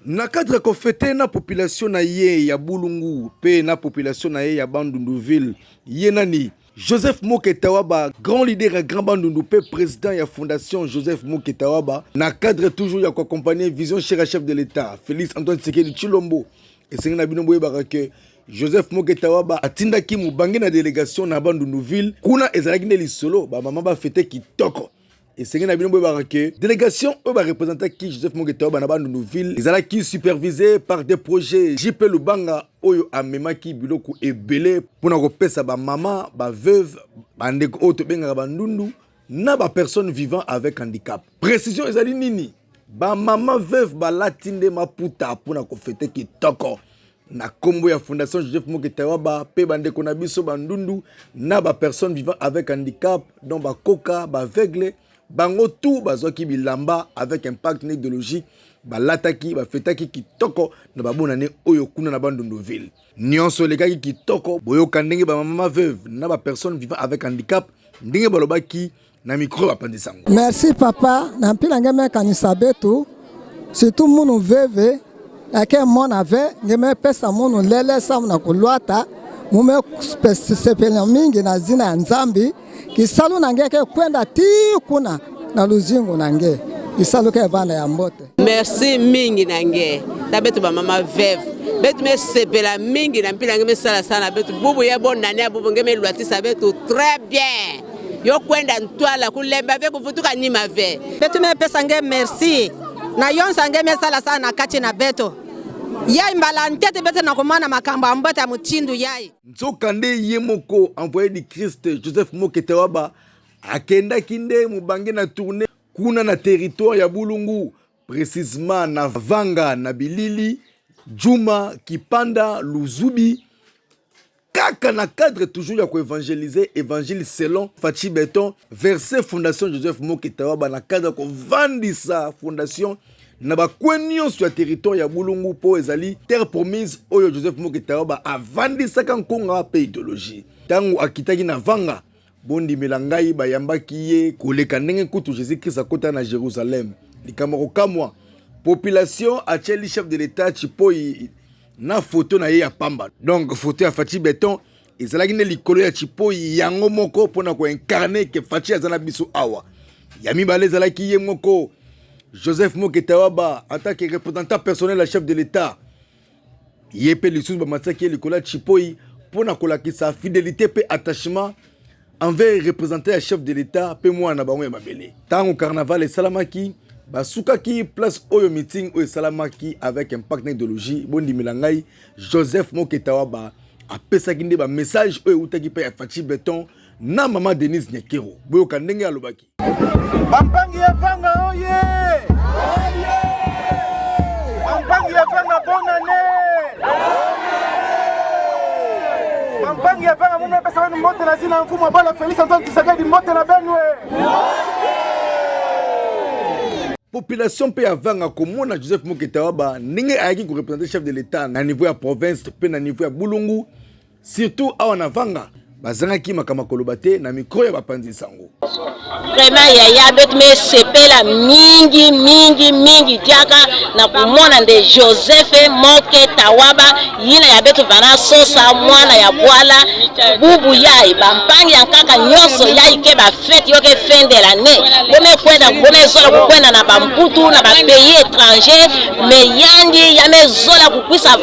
Na cadre ya kofete na population na ye ya Bulungu mpe na population na ye ya Bandundu-ville, ye nani? Joseph Moketawaba, grand leader ya Grand Bandundu mpe président ya fondation Joseph Moketawaba, na cadre toujours ya koaccompagner vision chère ya chef de l'État Félix Antoine Tshisekedi Tshilombo. Esengi na bino boyebaka ke Joseph Moketawaba atindaki mobange na délégation na Bandundu-ville. Kuna ezalaki nde lisolo, bamama bafete kitoko. Esengeli na bino boyebaka ke délégation oyo barepresentaki Joseph Moketawaba na Bandundu ville ezalaki supervisé par des projets JP Lubanga oyo amemaki biloko ebele mpona kopesa bamama, baveuve, bandeko oyo tobengaka bandundu na bapersone vivant avec handicap. Précision ezali nini? Bamama veuve balati nde maputa mpona kofete kitoko na kombo ya fondation Joseph Moketawaba mpe bandeko na biso bandundu na ba personnes vivant avec handicap, donc bakoka, baaveugle, bango tout bazwaki bilamba avec impact na idéologie, balataki, bafetaki kitoko na babonane oyo kuna na Bandundu ville. Nyonso elekaki kitoko. Boyoka ndenge bamama veuve na ba personnes vivant avec handicap ndenge balobaki na micro bapanzi sango. Merci papa na mpila nge mekanisa betu surtout munu veve eke mona ve nge mepesa munu lele samu na kulwata mume sepela mingi na zina ya Nzambi kisalu na nge ke kwenda ti kuna na luzingu na nge kisalu ke vanda ya mbote. Merci mingi na nge ta betu ba mama veve betu mesepela mingi na mpila nge mesala sala betu bubu ya bonane ya bubu nge melwatisa betu très bien. Yo kwenda ntwala kulemba ve kuvutuka nima ve. Betu mepesa nge merci na yonso nge mesala sala na kati na beto yai mbala ntete bete na komona makambo ya mbota ya motindu yai. Nzokande ye moko envoyé du Christ Joseph Moketewaba akendaki nde mobange na tournée kuna na territoire ya Bulungu, précisément na Vanga na Bilili, Djuma, Kipanda, Luzubi, kaka na cadre toujours ya koevangeliser évangile selon Fatshi Beton verset fondation Joseph Moketawaba, na cadre ya kovandisa fondation na bakwe nyonso ya territoire ya Bulungu mpo ezali terre promise oyo Joseph Moketawaba avandisaka nkonga mpe idéologie. Ntango akitaki na Vanga, bondimela ngai, bayambaki ye koleka ndenge kutu Jésus Christ akota na Jérusalem. Likambo kokamwa, population atieli chef de l'État Tshipoyi na photo na ye ya pamba. Donc photo ya Fatshi Beton ezalaki nde likolo ya Tshipoyi yango moko mpona koincarne ke Fatshi aza na biso awa. Ya mibale ezalaki ye moko Joseph Moketawaba en tant que représentant personnel ya chef de l'État. Ye mpe lisusu bamatisaki ye likolo ya Tshipoyi mpona kolakisa fidélité mpe attachement envers représentant ya chef de l'État mpe mwana na bango ya mabele. Ntango carnaval esalamaki, basukaki place oyo meeting oyo esalamaki avec impact na idéologie. Bondimela ngai, Joseph Moketawaba apesaki nde ba message oyo eutaki mpe ya Fatshi Beton na mama Denise Nyakero. Boyoka ndenge alobaki. Bampangi ya Vanga oye! Bampangi ya Vanga bonne année! Bampangi ya Vanga mumepesa benu mbote na zina ya mfumu wa bana Felix Antoine Tshisekedi, mbote na benu. Population mpe ya Vanga komona Joseph Moketawaba ndenge ayaki korepresente chef de l'État na niveau ya province mpe na niveau ya Bulungu, surtout awa na Vanga, bazangaki makambo koloba te na micro ya bapanzi sango. Vraiment yaya betu mesepela mingi mingi mingi diaka na kumona nde Joseph Moke Tawaba yina ya betu vana sosa mwana ya bwala bubu yai bampangi ya nkaka nyonso yai ke ba fete yoke fin de l'année bomekwenda bomezola kukwenda na bamputu na ba pays étranger me yandi ya mezola kukwisa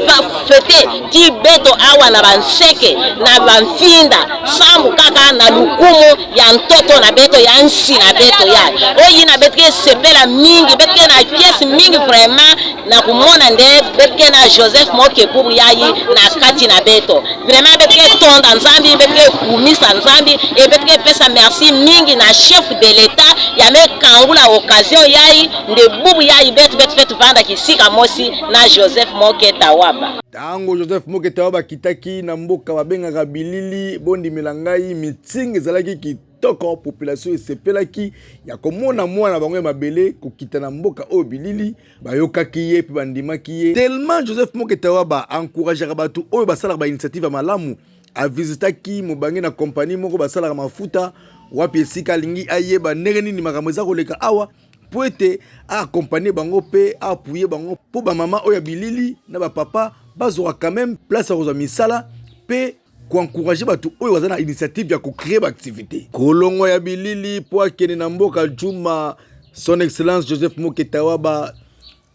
fete ti beto awa na banseke na bamfinda sambu kaka na lukumu ya ntoto na beto ya nsi na beto ya oyi na beto ke sepela mingi beto ke na pièce mingi vraiment na kumona nde beto ke na Joseph Moke bubu yayi na kati na beto vraiment beto ke tonda nzambi beto ke kumisa nzambi e beto ke pesa merci mingi na chef de l'État ya me kangula occasion yayi nde bubu yayi beto beto fetu vanda kisika mosi na Joseph Moke Tawaba. Tango Joseph Moke Tawaba akitaki na mboka babengaka Bilili, bondimela ngai, meeting ezalaki kitoko, population esepelaki ya komona mwana bango ya mabele kokita na mboka oyo Bilili. Bayokaki ye mpe bandimaki ye tellement. Joseph Moke Tawaba encourageaka bato oyo basalaka ba initiative ya malamu. Avisitaki mobange na kompani moko basalaka mafuta, wapi esika alingi ayeba ndenge nini makambo eza koleka awa. mpo ete aakompagne bango mpe aapuye bango mpo bamama oyo ya bilili na bapapa bazwaka quand même place ya kozwa misala mpe koencourage bato oyo baza na initiative ya kocree baactivité. Kolongwa ya bilili mpo akende na mboka Juma, son excellence Joseph Moketawaba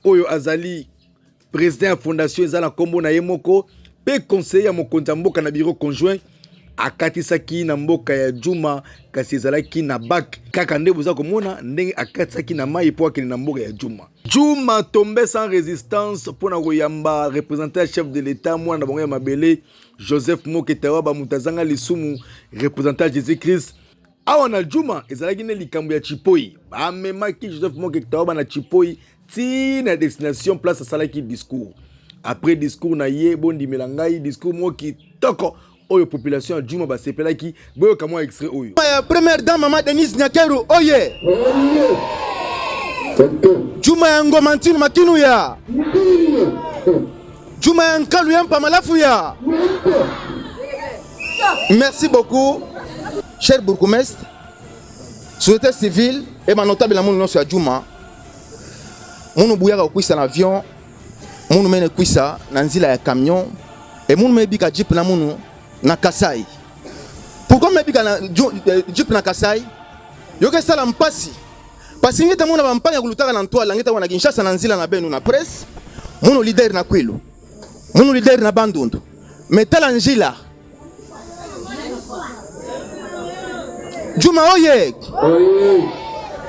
oyo azali président ya fondation eza na nkombo na ye moko mpe conseiller ya mokonzi ya mboka na bureau conjoint, akatisaki na mboka ya Juma, kasi ezalaki na bak kaka nde boza komona ndenge akatisaki na mai mpo akende na mboka ya Juma. Juma tombe sans résistance mpo na koyamba représentant ya chef de l'état, mwana na bango ya mabele Joseph Moketawaba, moto azanga lisumu, représentant ya Jésus Christ. Awa na Juma ezalaki nde likambo ya Chipoi, bamemaki Joseph Moketawaba na Chipoi ti na destination place asalaki discours. Après discours na ye, bondimela ngai, discours moko kitoko oyo population ya Juma basepelaki. Boyoka mwa extrait oyo. Ya première dame mama Denise Nyakeru oye. Juma ya ngoma ntinu makinu ya Juma ya nkalu ya mpamalafu ya. Merci beaucoup cher bourgmestre, société civile et ba notable na munu nyonso ya Juma. Munu buyaka kokwisa na avion, munu mene kwisa na nzila ya camion et munu mebika jeep na munu na Kasai. Pourquoi mebika na jeep na Kasai? Yoke sala mpasi. Pasi ngeta muna bampanya kulutaka na ntwala ngeta wana Kinshasa na nzila na benu na presse. Munu leader na Kwilu. Munu leader na Bandundu. Metala njila. Juma oye.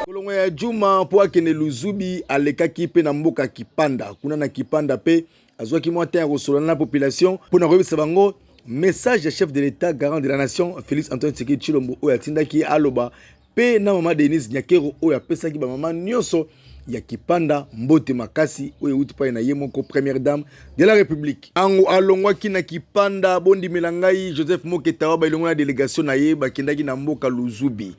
Kolongo ya Juma mpo akende Luzubi, alekaki mpe na mboka Kipanda. Kuna na Kipanda mpe azwaki mwa temps ya kosolola na population mpo na koyebisa bango message ya chef de l'État, garant de la nation, Félix Antoine Tshisekedi Tshilombo, oyo atindaki ye aloba, mpe na mama Denise Nyakeru oyo apesaki bamama nyonso ya Kipanda mbote makasi oyo euti pai na ye moko première dame de la République. Ango alongwaki na Kipanda, bondimela ngai, Joseph Moketawa elongo na délégation na ye bakendaki na mboka Luzubi.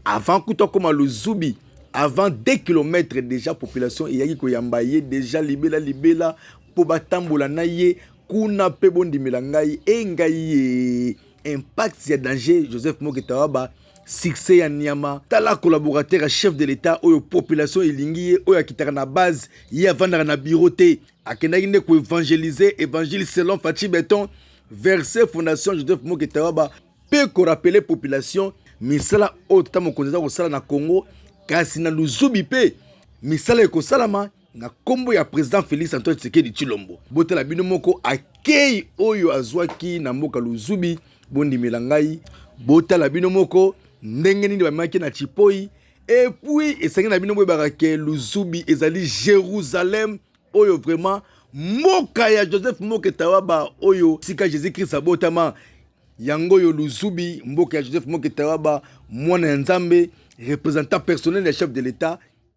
Avant kutu akoma Luzubi, avant 2 km déjà population eyaki koyamba ye déjà libela libela mpo batambola na ye kuna. Mpe bondimela ngai, e ngai ye, impact ya danger Joseph Moketawaba, succès ya nyama. Tala collaborateur ya chef de l'état oyo population elingi ye, oyo akitaka na base, ye avandaka na bureau te, akendaki nde koevangeliser évangile selon Fatshi Béton, verset fondation Joseph Moketawaba, mpe korappeler population misala oyo tata mokonzi aza kosala na Congo. Kasi na Luzubi mpe misala ekosalama na nkombo ya président Félix Antoine Tshisekedi Tshilombo. Botala bino moko akei oyo azwaki na mboka Luzubi. Bondimela ngai, botala bino moko ndenge nini bamemaki na Chipoi. Et puis esengi na bino boyebaka ke Luzubi ezali Jérusalem oyo vraiment mboka ya Joseph Moketawaba, oyo sika Jésus Christ abotama. Yango oyo Luzubi, mboka ya Joseph Moketawaba, mwana ya Nzambe, représentant personnel ya chef de l'état.